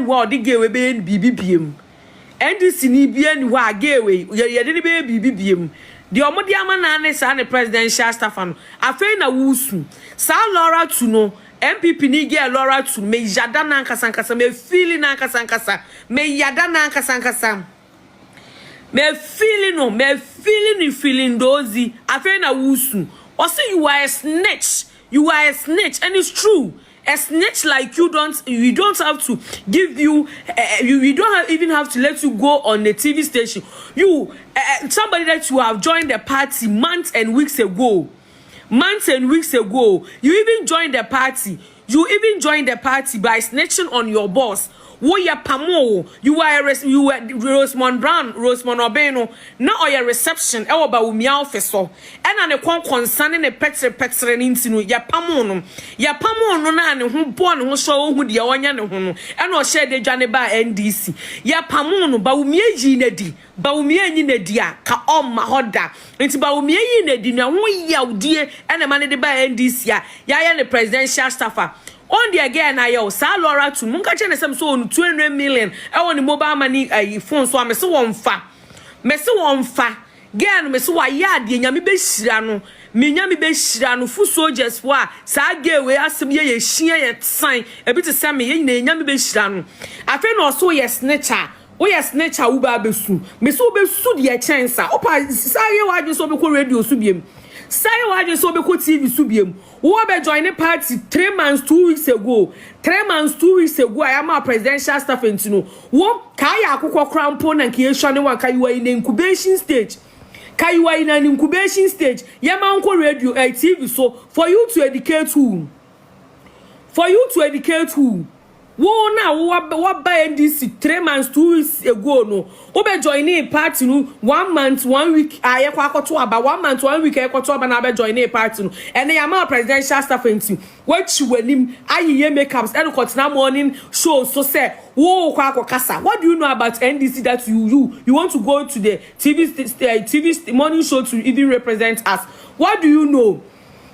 hɔ a ɔde girl wei bɛyɛ biribi biem. NDC ni bia ni hɔ a girl wei yɛde ne bɛyɛ biribi biem. Deɛ ɔmo de ama naa ne saa ne presidential staff no. Afei na wusu saa Laura Tu no, NPP ni girl Laura Tu, me yada na ankasa ankasa, me feeli na ankasa ankasa, me yada na ankasa ankasa, me feeli no, me feeli ne feeling dozi. Afei na wusu. Ɔsi you are a snitch, you are a snitch, and it's true. A snitch like you, don't we don't have to give you you we don't even have to let you go on the TV station. You somebody that you have joined the party months and weeks ago, months and weeks ago, you even joined the party, you even joined the party by snitching on your boss. Woyɛ pamo, you are a you were Rosemond Brown, Rosemond Obeng no na ɔyɛ reception ɛwɔ Bawumia office hɔ, ɛna ne kɔnkɔnsa ne ne pɛtere pɛtere ne nti no yɛ pamo no, yɛ pamo no na ne ho bɔ ne ho so, ohun deɛ ɔnyɛ ne ho no, ɛna ɔhyɛ de dwa ne ba NDC. Yɛ pamo no, Bawumia yi n'adi. Bawumia nyi n'adi a ka ɔmma hɔ da, nti Bawumia yi n'adi na ho yawdie ɛna ɛma ne de ba NDC a yɛayɛ ne presidential staffer. On the again na yɛ o saa Laura Tu mo nka kyerɛ ne sɛm so ɔno 200 million ɛwɔ ne mobile money ɛyi phone so a, mɛ sɛ wɔn fa, mɛ sɛ wɔn fa. Girl no, mɛ sɛ wayɛ adeɛ, Nyame bɛhyira no, me Nyame bɛhyira no. Fu soldiers fo a saa girl wei asɛm yɛ yɛ hyia yɛ san ebi te sɛ me yɛ nyina, Nyame bɛhyira no. Afei na ɔso yɛ snitch a, woyɛ snitch a woba abɛsu, mɛ sɛ wobɛsu deɛ kyɛn sa wopa saa yɛ w'adwene sɛ wobɛkɔ radio so biem, saa yɛ w'adwene sɛ wobɛkɔ TV so biem. Wo bɛ join ne party 3 months 2 weeks ago, 3 months 2 weeks ago a yɛama presidential staff nti no, wo kaa yɛ akokɔ kora mpo na nka yɛsua ne wanka. You are in the incubation stage, ka you are in an incubation stage. Yɛma nkɔ radio TV so for you to educate who? For you to educate who? Wo na wo waba NDC 3 months 2 weeks ago no, wo bɛ join ne party no 1 month 1 week a yɛkɔ akɔto aba, 1 month 1 week a yɛkɔto aba na abɛ join ne party no, ɛnna yɛama presidential staff nti wɔakyi w'anim ayeyɛ makeups ɛne kɔtena morning show so sɛ wo kɔ akɔ kasa. What do you know about NDC that you want to go to the TV morning show to even represent us? What do you know?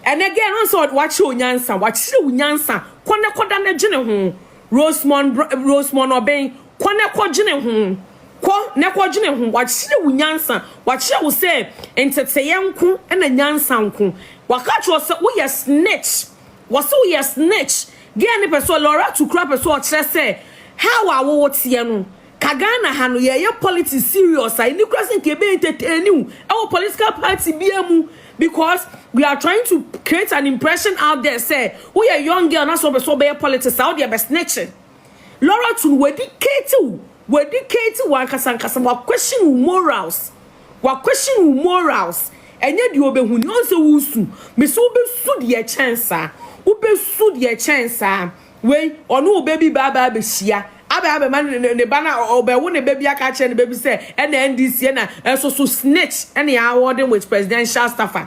And again, wọn sɛ wakyerɛ onyansa, wakyerɛ onyansa. Kɔ ne kɔda ne dwene ho. Rosemond, Rosemond Obeng, kɔ ne kɔ dwene ho, kɔ ne kɔ dwene ho. Wakyerɛ wo nyansa, wakyerɛ wo sɛ nteteyɛ nko ɛna nyansa nko. Waka kyerɛ sɛ woyɛ snitch, wɔsɛ woyɛ snitch. Girl ne pɛ sɛ Laura Tukura pɛ sɛ ɔkyerɛ sɛ how a wɔwɔ teɛ no ka Ghana ha no yɛyɛ politics serious a ɛni kura sɛ nka ebe entertain wo ɛwɔ political party bia mu, because we are trying to create an impression out there sɛ woyɛ young girl na sɛ ɔbɛ sɛ ɔbɛyɛ politics a ɔde ɛbɛ snitch. Laura Tu no, wɔeducate wo, wɔeducate wo ankasa ankasa, wa question wo morals, wa question wo morals. Ɛnyɛ deɛ ɔbɛhu ni ɔnsɛ wusu mesi wobɛsu deɛ kyɛn saa, wobɛsu deɛ kyɛn saa. Wei ɔno wo bɛbi baaba abɛhyia abɛ abɛma ne ba na ɔbɛwo ne bɛbi aka kyerɛ ne bɛbi sɛ ɛna NDC ɛna ɛso so snitch, ɛna yɛ awarding with presidential staffer.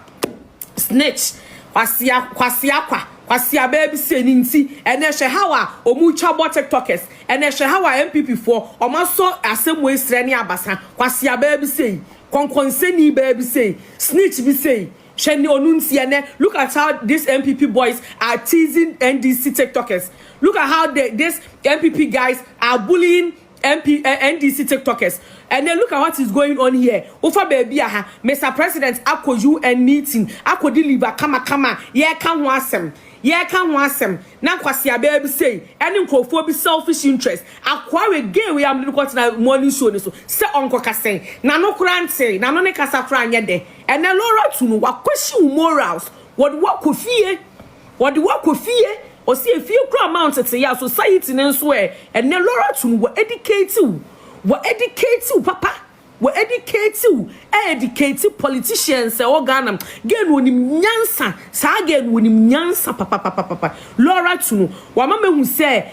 Snitch kwasia, kwasia kwa kwasia baabi sɛ ne nti ɛnɛ hwɛ how a ɔmu twa bɔ TikTokers. Ɛnɛ hwɛ how a NPP foɔ ɔmo asɔ asɛm wɔ esrɛ ne abasa. Kwasia baabi sɛ kɔnkɔnsɛni baabi sɛ snitch bi sɛ hwɛ ne ɔno nti ɛnɛ look at how these NPP boys are teasing NDC TikTokers. Look at how this NPP guys are bullying MP, NDC TikTokers. And then look at what is going on here. Ofa baabi a ha Mr President akɔ UN meeting akɔ deliver kama kama, yɛka ho asɛm, yɛka ho asɛm na nkwasi abɛɛ bi sei ɛne nkurɔfoɔ bi selfish interest akoa we gay we am de kɔtena morning show ne so sɛ ɔnkɔ kasɛn n'ano kora nte n'ano ne kasa kora nyɛ dɛ. Ɛnɛ Laura Tu no wakɔsi wo morals, wɔde wakɔ fie, wɔde wakɔ fie. Ɔsi efie kura amount tete yɛ a society ne nso ɛ. Ɛnɛ Laura Tu no wɔ educate wo, wɔ educate wo papa, wɔ educate wo, ɛ educate politicians ɛwɔ Ghana. Girl no onim nyansa, saa girl no onim nyansa papapapapa. Laura Tu no wama mehu sɛ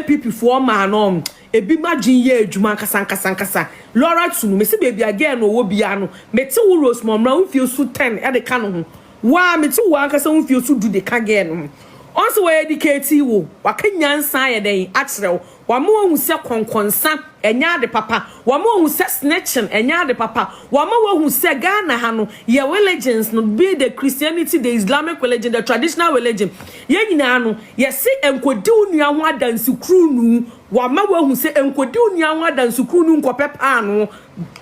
NPP foɔ maa no ebi ma dwen yɛ adwuma nkasa nkasa nkasa. Laura Tu no, mesi beebi a girl no ɔwɔ bia no, mete wo Rose mɔmra wo fie so 10 ɛde ka no ho waa, mete wo ankasa wo fie so 10 de ka girl no ho. Ɔnso wɔ educate wo, waka nyansa ayɛ dɛn akyerɛ wo. Wama woahu sɛ kɔnkɔnsa ɛnyɛ ade papa. Wama woahu sɛ snitching ɛnyɛ ade papa. Wama woahu sɛ Ghana ha no, yɛ religions no, be the Christianity, the Islamic religion, the traditional religion, yɛn nyinaa no, yɛse nkɔdi wo nua ho adansekurunu. Wama woahu sɛ nkɔdi wo nua ho adansekurunu nkɔpɛ paanoo.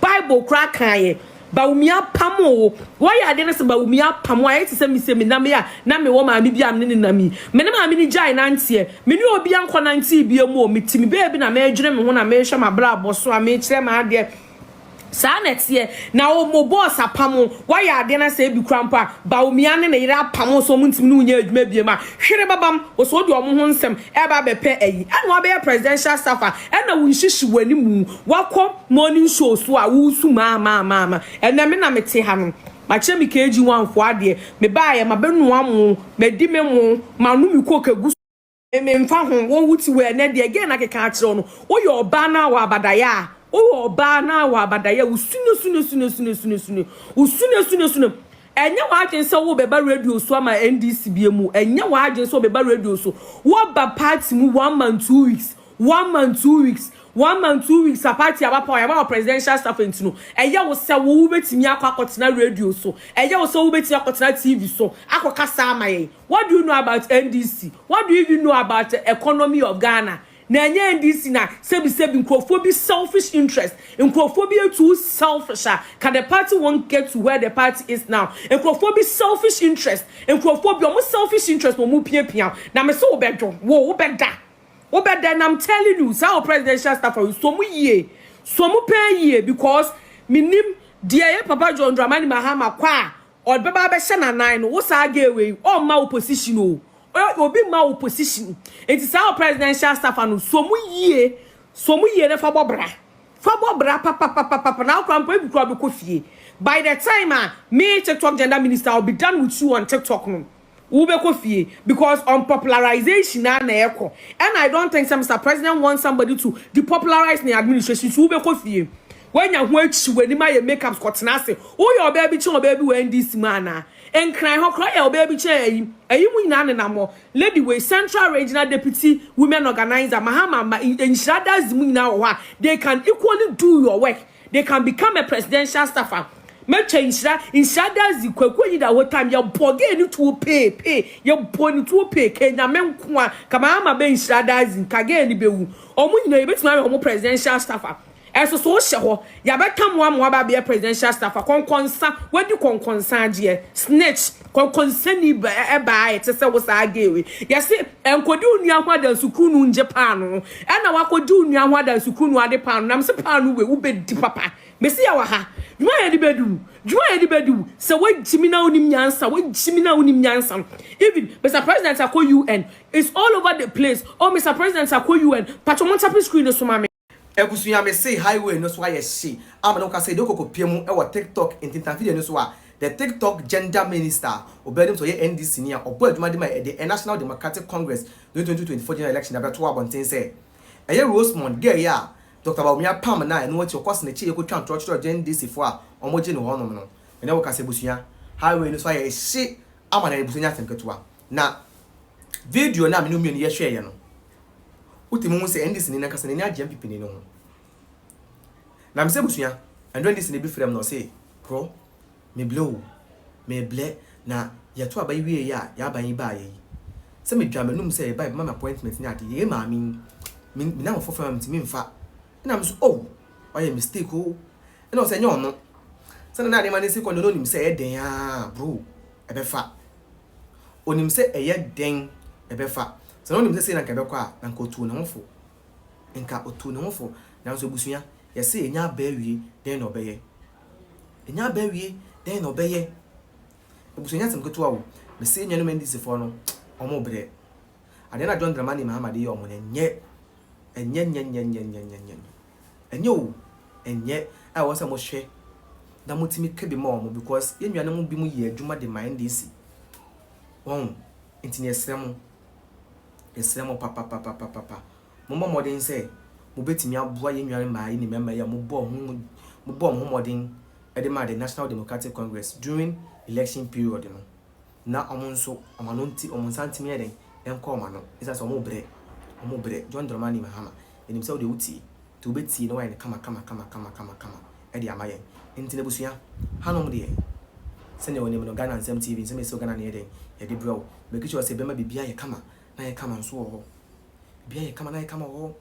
Bible koraa kaeɛ. Bawumia apam wo. Wɔyɛ adeɛ no sɛ Bawumia apam wo a, ɛyɛ te sɛ me sɛ menam yi a na mewɔ maame bi a me ne no nam yi. Me ne maame no gyae nanteɛ. Me ne obiara nkɔnantee biom o. Mete me baabi na meredwene me ho na merehwɛ m'abrabɔ so a merekyerɛ m'adeɛ. Saa na ɛteɛ. Na wo mo boss apam wo. Woayɛ adeɛ na sɛ ebi koraa mpo a Bawumia ne ne yere apam wo sɛ wɔntumi ne wo nyɛ adwuma biom a, hwere babam. Wo sɛ wode wɔn ho nsɛm ɛreba abɛpɛ ayi. Ɛna woabɛyɛ presidential staffer. Ɛna wo nhyehye w'animu. Woakɔ morning show so a woresu maa maa maa maa. Ɛnɛ me na mete ha no. Makyerɛ me KG1 foɔ adeɛ. Mebaeɛ mabɛnoa mo, madi me mo, manom me coke agu so. Me memfa ho, wo wote wei ɛnɛ deɛ gay no akeka akyerɛ wo no, woyɛ ɔbaa na wɔ abadayɛ a, woyɛ ɔbaa na wɔ abadayɛ a, wo sune sune sune sune sune sune, wo sune sune sune. Ɛnyɛ w'adwene sɛ wobɛba radio so ama NDC bie mu, ɛnyɛ w'adwene sɛ wobɛba radio so. Woaba party mu 1 month 2 weeks, 1 month 2 weeks, 1 month 2 weeks a party aba power, yɛama wɔ presidential staff nti no, ɛyɛ wo sɛ wo wobɛtumi akɔ akɔtena radio so, ɛyɛ wo sɛ wobɛtumi akɔtena TV so akɔkasa ama yɛn. What do you know about NDC? What do you even know about the economy of Ghana? Na ɛnyɛ NDC na sɛbi sɛbi nkurɔfoɔ bi selfish interest, nkurɔfoɔ bi too selfish a ka the party won't get to where the party is now. Nkurɔfoɔ bi selfish interest, nkurɔfoɔ bi ɔmo selfish interest na ɔmo piapia na mɛ sɛ wobɛdwo wo wobɛda wobɛda. And I'm telling you, saa wɔ presidential staff a so mu yie, so mu pɛɛ yie, because minim deɛ yɛ Papa John Dramani Mahama kɔ a ɔbɛba abɛhyɛ n'anan no. Wo saa gay wei, ɔmma wo position o, obi ma wo position. Eti saa wɔ presidential staff ano, so mu yie, so mu yie ne fa bɔ bra, fa bɔ bra papapapapa. Na akora mpo ebi kura bɛkɔ fie. By the time a me TikTok gender minister will be done with you on TikTok no, wobɛkɔ fie, because unpopularization na na ɛkɔ, and I don't think say Mr President wants somebody to depopularize the administration. So wobɛkɔ fie, wanya ho akyi w'anim ayɛ makeup kɔtena ase. Woyɛ ɔbaa bi kyɛn ɔbaa bi wɔ NDC mu anaa Nkran hɔ koraa yɛ ɔbaa bi kyɛn ayi ayi mu nyinaa nenam hɔ. Lady wei, Central Regional Deputy Women Organizer, Mahama ma Nhyira Dazi mu nyinaa wɔ hɔ a they can equally do your work, they can become a presidential staffer. Mɛtwa Nhyira, Nhyira Dazi, Kwaku yi da hɔ time yɛ bɔ gee ne tuo pee pee, yɛ bɔ ne tuo pee kenya nko a kama ama bɛ Nhyira Dazi nka gee ne bɛwu. Ɔmo nyinaa yɛbɛtumi ayɛ ɔmo presidential staffer. Ɛso so wohyɛ hɔ, yɛabɛka mo ama waba abɛyɛ presidential staffer. Kɔnkɔnsa wadi, kɔnkɔnsa agyeɛ, snitch, kɔnkɔnsani ɛbaa ɛte sɛ wo saa geewe. Yɛse nkɔdi wo nua ho adansukuru no ngye paano, ɛna wakɔdi wo nua ho adansukuru no ade paano nam sɛ paano wei wobɛdi papa. Mesi yɛ wɔ ha dwuma yɛ de bɛdi wo, dwuma yɛ de bɛdi wo sɛ wagyimi na wonim nyansa, wagyimi na wonim nyansa no. Even Mr President akɔ UN is all over the place. Oh, Mr President akɔ UN patro, mo ntap screen no so ma me. Abusua, me se highway no so ayɛ hye ama ne woka sɛ de wokɔkɔ pie mu ɛwɔ TikTok ntintan no so a, the TikTok gender minister, ɔbɛn sɛ ɔyɛ NDC ni a ɔbɔ adwuma de ma ɛde National Democratic Congress 2024 general election abɛto abɔnten sɛ ɛyɛ Rosemond girl yi a Dr Bawumia pam na ɛno akyi ɔkɔ sinakyi yɛkɔtwa ntorɔkyerɛ ɔgye NDC foɔ a ɔmo gye ne hɔnom no. Ɛnɛ wɔka sɛ abusua, highway no so ayɛ hye ama na abusua nya asɛm ketewa. Na video no a mene mmienu yɛhwɛeɛ no, wotumi hu sɛ NDC ni nankasa n'ani agye NPP ni no ho. Na mesɛ abusua, ɛno NDC ni bi frɛ m na ɔse, "Bro, meblɛ o, meblɛ na yɛto aba yi wie yi a yɛaba yi baayɛ yi sɛ medwa m'anum sɛ yɛba yɛbɛma me appointment ne ade yɛyɛ maame yi me nam foforɔ ma mentumi mfa." Ɛna me so, "Oh, wayɛ mistake o." Ɛna ɔsɛ ɛnyɛ ɔno sɛne na adeɛ ma ne si kɔ no, onim sɛ ɛyɛ den a, bro, ɛbɛfa. Onim sɛ ɛyɛ den ɛbɛfa sɛ na onim sɛ sei na nka ɛbɛkɔ a na nka otu ne ho fo, nka otu ne ho fo. Nanso abusua, yɛsɛ ɛnya aba awie, dɛn na ɔbɛyɛ? Ɛnya aba awie, dɛn na ɔbɛyɛ? Abusua, nya asɛm ketewa o. Mɛsɛ nnuanom NDC foɔ no, ɔmo brɛ adeɛ na John Dramani Mahama de yɛ ɔmo no. Ɛnyɛ, ɛnyɛ nyɛ nyɛ nyɛ nyɛ nyɛ nyɛ, ɛnyɛ o, ɛnyɛ a ɛwɔ sɛ mohwɛ na motumi ka bi ma ɔmo, because yɛn nuanom bi mu yɛ adwuma de ma NDC wɔn. Nti yɛsrɛ mo, yɛsrɛ mo papapapapapa, mommɔ mmɔden sɛ mobɛtumi aboa yɛn nuanom mmaa yi ne mmarima yi a mobɔ ho mmɔden de ma the National Democratic Congress during election period no, na ɔmo nso ɔmo ano nti ɔmo nsa ntumi yɛ den ɛnkɔ ɔmo ano, ɛsiane sɛ ɔmo brɛ, ɔmo brɛ. John Dramani Mahama Yɛnim sɛ wo deɛ wotie, nti wobɛtie na woayɛ no kama kama kama kama kama kama de ama yɛn. Nti no abusua, hanom deɛ, sɛdeɛ wonim no, Ghana Nsɛm TV, nsɛm a ɛsi wɔ Ghana no yɛ dɛn? Yɛde brɛ wo. Make sure sɛ yɛbɛma biribiara ayɛ kama na ayɛ kama nso wɔ hɔ. Biribiara ayɛ kama na ayɛ kama wɔ hɔ.